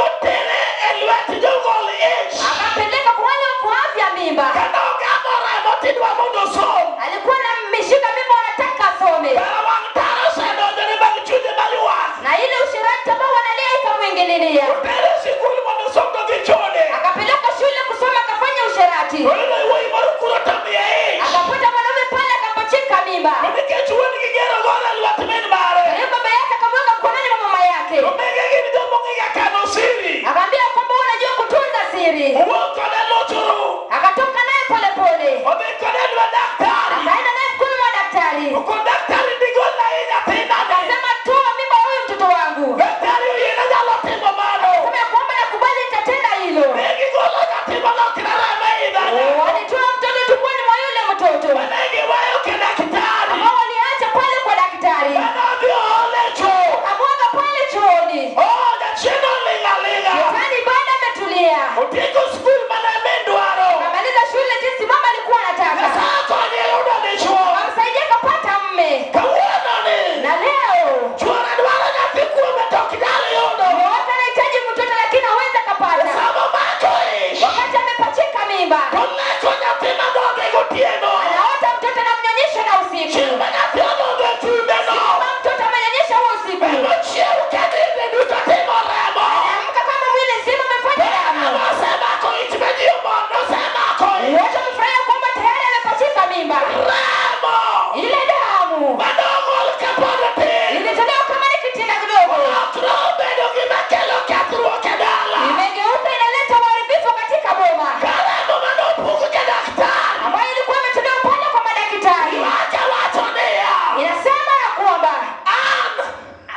Otere e lwet jogol ich. Akapeleka kwa wale wa kuavya mimba. Kane ogamo remo tidwa mondo osom. Alikuwa anameshika mimba, wanataka asome. Kara wang' tara osedonjone bang' chunye maywak. Na ile usherati ambao wanalia ikamwingililia. Otere e sikul mondo osom to dhi chode. Akapelekwa shule kusoma, akafanya usherati. To iyudo wuoyi moro kuro to miye ich. Akapata mwanaume pale, akapachika mimba. To nikech wuon gi gero gore e lwet min mare. Kwa hiyo baba yake akamweka mkononi mwa mama yake. To mege gin joma ong'e kano siri. Akaambia kwamba wewe unajua kutunza siri. Owuok kode luchuru. Akatoka naye polepole. Odhi kode e lwet daktari. Akaenda naye mkono mwa daktari. To kon daktari ndigol ahinya nyathina ni. Akasema toa mimba huyu mtoto wangu. Daktari oyiene nyalo timo mano. Akasema ya kwamba nakubali nitatenda hilo. Ne gigolo nyathi molokre remo ei dhano. Walitoa mtoto tumboni mwa yule mtoto. Mane giweyo ke daktari. Ambao waliacha pale kwa daktari. Mane odhi oole cho. Akamwaga pale chooni. Oh, jachien oling' aling'a. Shetani bado ametulia. Otieko skul mane min dwaro. Akamaliza shule jinsi mama alikuwa anataka. Nyasaye okonye yudo dichuo. Akamsaidia akapata mme. Kawuono ni. Na leo Chuore dwaro nyathi kuome to ok nyal yudo. mume wake anahitaji mtoto lakini hawezi akapata. Sama omako ich. Wakati amepachika mimba, To leko nyathi madhodhe gotieno. anaota mtoto anamnyonyesha na usiku. Chieng' ma nyathi odhodho e thundeno. Kama mtoto amenyonyesha huo usiku, Enochiew kaninde duto timo remo. anaamka kama mwili mzima umefanya damu. Osemako ich ma ji omor nosemako ich. Wote wamefurahia kwamba tayari amepachika mimba. Remo. Ile damu Manogol kapod tin. ilitolewa kama ni kitinda kidogo, Okro obedo gima kelo kethruok e dala. imegeuka inaleta uharibifu katika boma, Karemo manopuk ke daktari. ambayo ilikuwa imetolewa pale kwa madaktari. Iwacho wacho niya. Inasema ya kwamba An.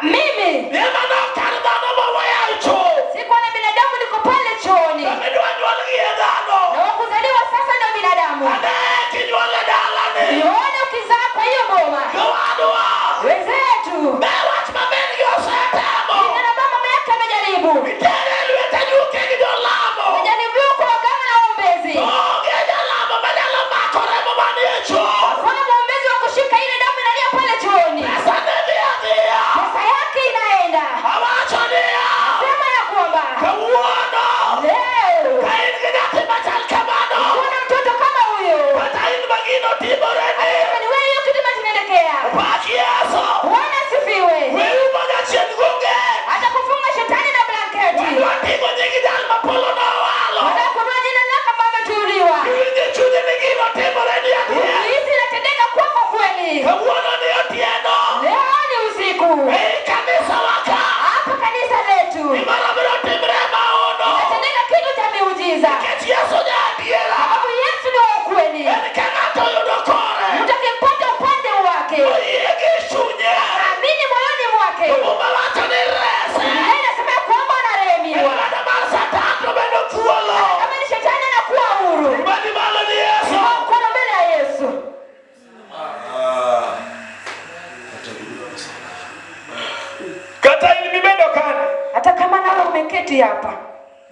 mimi Ema nokar dhano maweya e cho. sikuwa na binadamu, niko pale chooni, To midwa nyuol gi e dhano. na wakuzaliwa sasa ndio binadamu. Ane kinyuol e dalani. Nione ukizaa kwa hiyo boma, Jowadwa. wenzetu Be wach ma min gi osetemo. kijana baba mama yake amejaribu, Itere e lwete juke gi jolamo. amejaribiwa kwa waganga na waombezi. Onge jalamo manyalo mako remo manie cho. Hakuna mwombezi wa kushika ile damu inalia pale chooni, Pesa ne dhi adhiya. pesa yake inaenda. Awacho niya. Sema ya kwamba Kawuono. leo Ka in gi nyathi machal kamano. kuna mtoto kama huyo, Kata in ma gino timoreni. kama ni wewe, hiyo kitu imetendekea. Pak Yesu. Bwana asifiwe. Weuru jachien gonge. Hata kufunga shetani na blanketi, Wadwa ting'o nying jal ma polo nowalo. hata kunua jina lako ambalo umeteuliwa. Iwinjo e chunyi ni gino timoreni adier. Hizi inatendeka kwako kweli. Kawuono ni otieno. Leo ni usiku Ei kanisa wa ka. hapa kanisa letu Gimoro biro timre maono. inatendeka kitu cha miujiza, Nikech Yesu ja adiera. sababu Yesu ni wa ukweli. En ka ng'ato oyudo kore. Mtu akimpata upande wake, Oyie gi chunye. amini moyoni mwake, To Muma wacho ni rese. Biblia inasema ya kwamba En anarehemiwa. ng'ato mar Satan to bedo thuolo. Kama ni shetani anakuwa huru. Badi malo ni Yesu. Inua mkono mbele ya Yesu. Kata in mibedo kane. Hata kama nawe umeketi hapa,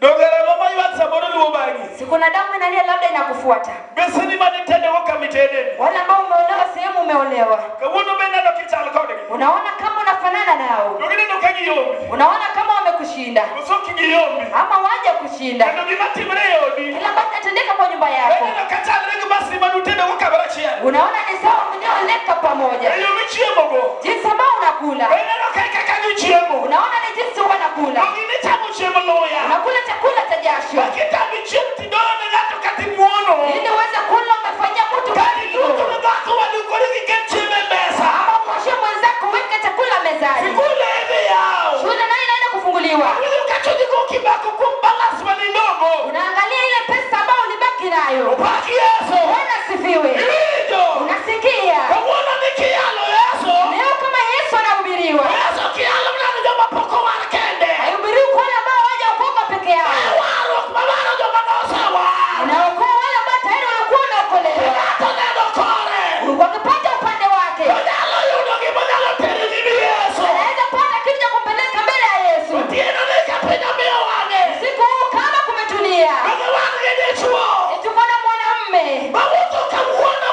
Donge remo maywak samoro luwo bang'i. si kuna damu inalia, labda inakufuata. Beseni mane itedogo kama itedeni. Wale ambao umeolewa sehemu umeolewa, Kawuono be ineno kichal kodgi. unaona kama unafanana nao, Donge ineno ka giyombi. unaona kama wamekushinda Koso ok giyombi. ama waja kushinda. Kendo gima timre e odi. Kila ambacho kinatendeka kwa nyumba yako, Be ineno ka chalre gi basni mane utedogo kamoro achiel. unaona ni sawa mlioleka pamoja, E yo michiemogo. jinsi ambao unakula, Be ineno ka kaka gichiemo. unaona ni jinsi wanakula, Donge inichamo chiemb luya. unakula chakula cha jasho Makitami chiemo tidoyo ne ng'ato kata imuono. ili uweze kula. Umefanyia mtu Kata kitu iluongo ne dhako wadu koro giket chiemo e mesa. ama umwashie mwenzako, weka chakula mezani. Sikul idhi yaw. Shule nayo inaenda kufunguliwa, Awinjo ka chunyi go kibako kuom balas mane idong'o. unaangalia ile pesa ambayo ulibaki nayo. Opak Yesu. Bwana asifiwe. Iwinjo. Unasikia Kawuono ni kiyalo Yesu. leo kama Yesu anahubiriwa, Yesu kiyalo mana ne joma pok owar kende. haihubiriwi kwa wale ambao hawajaokoka peke yao, Warruok mawaro joma nosewar. inaokoa wale ambao tayari walikuwa wameokolewa, Ng'ato neno kore. wakipata upande wake Onyalo yudo gimonyalo tero nyim Yesu. anaweza pata kitu cha kumpeleka mbele ya Yesu. Otieno ni ka piny omiyo wang'e. Usiku huu kama kumetulia, Donge wan gi dichuo. tuko na mwanamume Mawuotho kawuono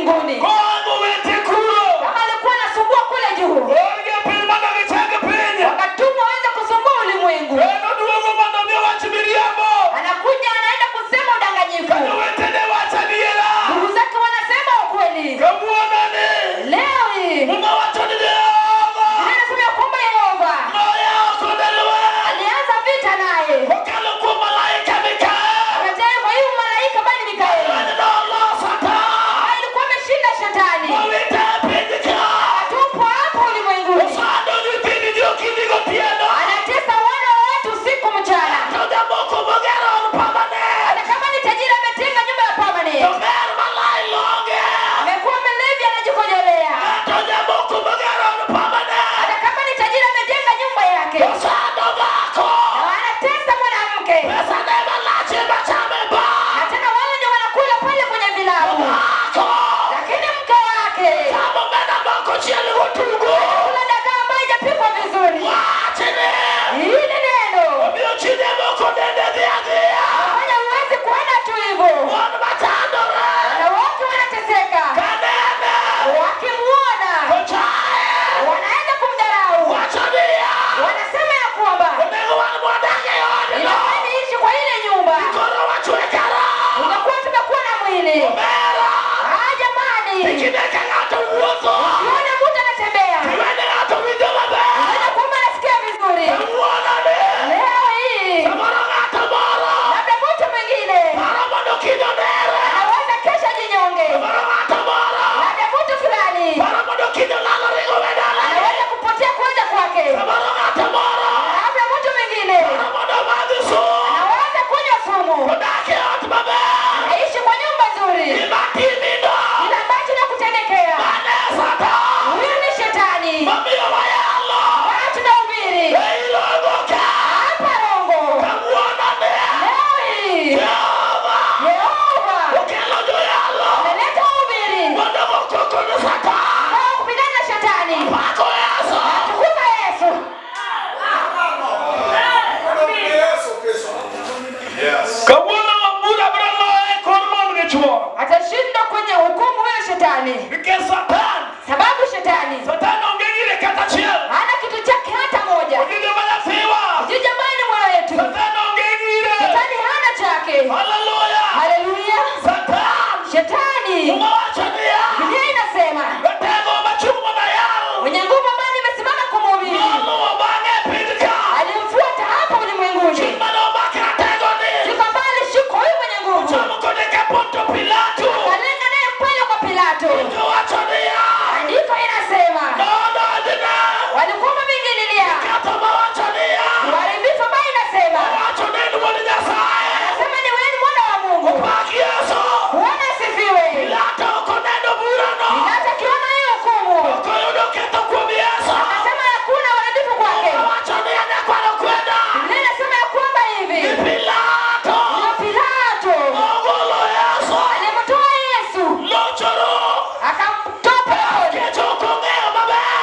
mbinguni. Koango wete kuro. Kama alikuwa anasumbua kule juu, Oorgi e piny mondo gichak piny. wakatumwa waweze kusumbua ulimwengu. Kendo duogo mondo mi owach miriambo. Anakuja anaenda kusema udanganyifu. Ka jowetene wacho adiera. Ndugu zake wanasema ukweli. Kawuono ni Leo hii Muma wacho ni Jehova Biblia inasema ya kwamba Yehova noyawo kode lweny alianza vita naye kokalo kuom malaika Mikael. akataye kwa hiyo malaika ambaye ni Mikaeli Lweny nolo Satan ambaye ilikuwa ameshinda shetani, mowite e piny ka. atupwa hapo ulimwenguni, Osando nyithind ji okinyi gotieno. anatesa wana wa watu usiku mchana. To jamoko mogero od permanent. Hata kama ni tajiri ametenga nyumba ya To permanent, mer malai longe. amekuwa mlevi anajikojolea. To jamoko mogero od permanent. Hata kama ni tajiri amejenga nyumba yake, Osando dhako. na anatesa mwanamke, Pesa ne malach ema chame ba. na tena wale ndio wanakula pale kwenye vilabu, Dhako. lakini mke wake Chamo omena moko chiel gotugo. kula dagaa ambayo haijapikwa vizuri. Wachne. Hili neno Omiyo chine moko dende dhi adhiya. fanya huwezi kuona tu hivyo. Mon machandore. Wanawake wanateseka, Kanene. wakimuona Ochaye. wanaanza kumdharau, Wacho niya. wanasema ya kwamba Onego wan mwadak e odno. inafaa niishi kwa ile nyumba, Koro wachwe kara. ungekuwa tumekuwa na mwili. Omera. Ah, jamani, Kinde ka ng'ato wuotho. ukiona mtu anatembea Iwene ng'ato winjo maber. unaona kwamba anasikia vizuri. Kawuono ni. Leo hii Samoro ng'ato moro. labda mtu mwingine Paro mondo kiny onere. anaweza kesho jinyonge, Samoro ng'ato moro. labda mtu fulani Paro mondo kiny olalo ringo we dalane. anaweza kupotea kuenda kwake, Samoro ng'ato moro. labda mtu mwingine Paro mondo omadh sum. anaweza kunywa sumu, Odak e ot maber. aishi kwa nyumba nzuri, Gima timino. kila ambacho nakutendekea Mane Satan. huyu ni shetani. Mamiyo wayalo. Watu tunahubiri Ei Rongo ka. hapa Rongo Kawuono ni. leo hii, Jehova. Yehova Okelo joyalo. ameleta wahubiri Mondo gokoko ne Satan. ambao kupigana na shetani. Pako Yesu. Tukuza Yesu. Kawuono bura biro loye kor mon gi chwo. Atashindwa kwenye hukumu huyo shetani, Nikech Satan. sababu shetani Satan onge gire kata achiel. hana kitu chake hata moja. Ojije manyafiwa. Jiji ambaye ni mwana wetu, Satan onge gire. shetani hana chake. Haleluya. Haleluya! Satan. Shetani, Muma wacho niya. Biblia inasema Ratego machung' mondo ayal. mwenye nguvu ambaye nimesimama kumhubiri Noluwo bang'e e piny ka. alimfuata hapa ulimwenguni. Chieng' mane omak ratego ni. Siku ambayo alishikwa huyu mwenye nguvu, Chomo kode ka Ponto Pilato. akalenga naye pale kwa Pilato. Jowacho niya. Andiko inasema Nodonjne. walikuwa wameingilia Ketho mawacho niya. uharibifu, ambayo inasema Owacho ni en wuod Nyasaye. anasema ni wewe ni mwana wa Mungu. Opak Yesu. Bwana asifiwe. Pilato ok oneno burano. Pilato akiona hiyo hukumu Ok oyudo ketho kuom Yesu. akasema hakuna uharibifu kwake. Owacho niya nyakwaro kweda. Biblia inasema ya kwamba hivi Ni Pilato. huyo Pilato Nogolo Yesu. alimtoa Yesu Lochoro. akamtoa polepole, Nikech ok ong'eyo maber.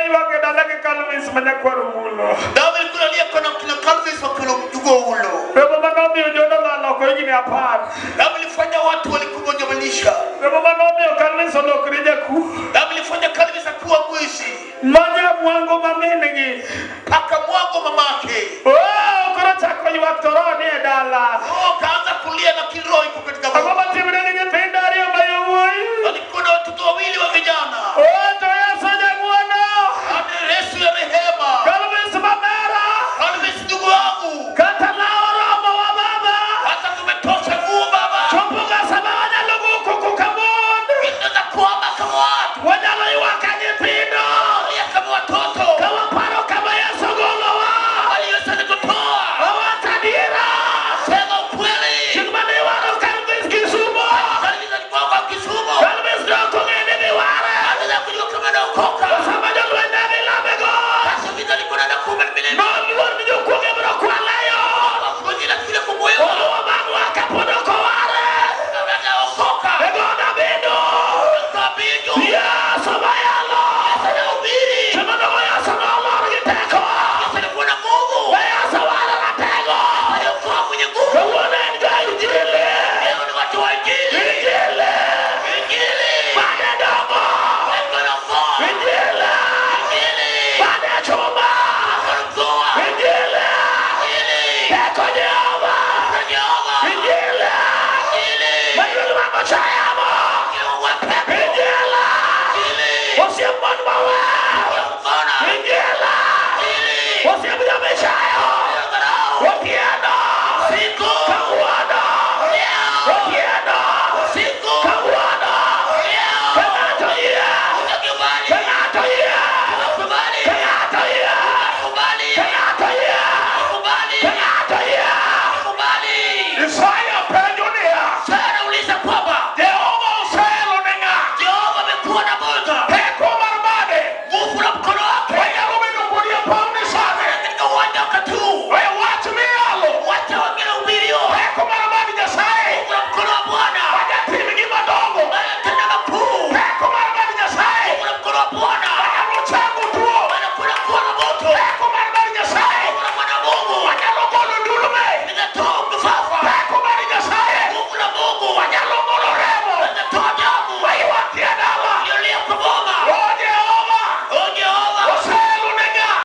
ywak e dala gi Calvins ma nyakwar Omulo. Damu ilikuwa inalia kwa kina Calvin wakiwa mjugo ulo. Remo manomiyo jodo lal oko higni 10. Damu ilifanya watu walikuwa wajamilisha. Remo manomiyo Calvins olokre jakuo. Damu ilifanya Calvin akuwa mwizi. Manyamwango ma min-gi. Paka mwango mamake. Oh, koro chako ywak to roho ni e dala. Oh, kaanza kulia na kiroho iko katika Ang'o Mungu. matimre gi nyithindo ariyo ma yawuoyi? Walikuwa na watoto wawili wa vijana. Oh, to Yesu jang'wono. Hadi Yesu ya rehema. Calvins mamera. Calvin ndugu wangu. Kata lawo romo wa baba. Hata tumetosha nguo baba. Chopoga sama wanyalo go koko ka mon. Tunaweza kuomba kama watu. Wanyalo ywak ka nyithindo. Kulia kama watoto. Ka waparo kama Yesu golowa. Bali Yesu alitutoa. Awacho adiera. Sema ukweli. Chieng' mane iwaro Calvins Kisumo. Calvin alikuwa kwa Kisumu. Calvins ne ok ong'e ni dhi ware. Aliweza kujua kama anaokoka. To sama jolweny ne dhi lamego. Sasa vita alikuwa na kumbe milele. Noluor ni jokuoge biro kwale yo. Wengine kile kumwewa. Oluwo bang'wa kapod ok oware. Anaokoka. E god Abido. Kabindu. Yesu mayalo. Anahubiri. Chieng' mane Yesu nolor gi teko. Yesu alikuwa na nguvu. Ne Yesu waro ratego. Aliokoa mwenye nguvu. Kawuono en ga Injili. Leo ni watu wa Injili. Injili. Injili. Bade dongo. Mungu anaokoa. Injili. Injili. Bade chuma. Anaokoa. Injili. Injili. Teko Jehova. Jehova. Injili. Injili. Mayul mago chayamo. Mungu wa pepo. Injili. Injili. Osiep mon mawer. Mkono. Injili. Injili. Osiep jomichayo. Dharau. Otieno. Siku. Kawuono.